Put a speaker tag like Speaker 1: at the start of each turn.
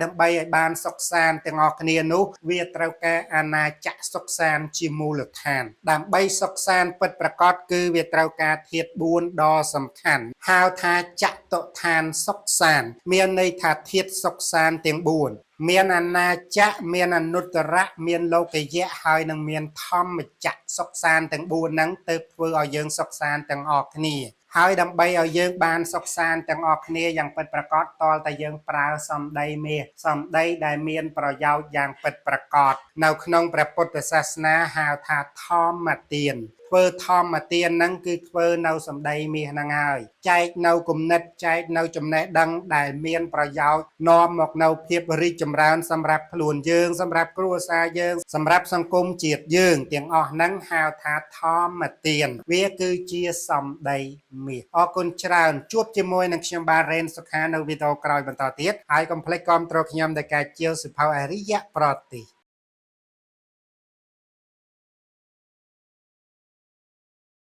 Speaker 1: ដើម្បីឲ្យបានសុខសាន្តទាំងអស់គ្នានោះវាត្រូវការអាណាចក្រសុខសាន្តជាមូលដ្ឋានដើម្បីសុខសាន្តពិតប្រាកដគឺវាត្រូវការធាតុ4ដ៏សំខាន់ហៅថាចតុដ្ឋានសុខសាន្តមានន័យថាធាតុសុខសាន្តទាំង4មានអាណាចក្រមានអនុត្តរៈមានលោកយៈហើយនឹងមានធម្មចក្រសុខសាន្តទាំង4ហ្នឹងទើបធ្វើឲ្យយើងសុខសាន្តទាំងអស់គ្នាហើយដើម្បីឲ្យយើងបានសុខសាន្តទាំងអស់គ្នាយ៉ាងពិតប្រាកដតលតែយើងប្រើសម្ដីមាសសម្ដីដែលមានប្រយោជន៍យ៉ាងពិតប្រាកដនៅក្នុងព្រះពុទ្ធសាសនាហៅថាធម្មទានធ្វើធម្មទានហ្នឹងគឺធ្វើនៅសម្ដីមាសហ្នឹងហើយចែកនៅគំនិតចែកនៅចំណេះដឹងដែលមានប្រយោជន៍នាំមកនៅភាពរីកចម្រើនសម្រាប់ខ្លួនយើងសម្រាប់គ្រួសារយើងសម្រាប់សង្គមជាតិយើងទាំងអស់ហ្នឹងហៅថាធម្មទានវាគឺជាសម្ដីមាសអរគុណច្រើនជួបជាមួយនឹងខ្ញុំបាទរ៉េនសុខានៅវីដេអូក្រោយបន្តទៀតហើយកុំភ្លេចគាំទ្រខ្ញុំដោយការជាវសិភៅអរិយប្រទេស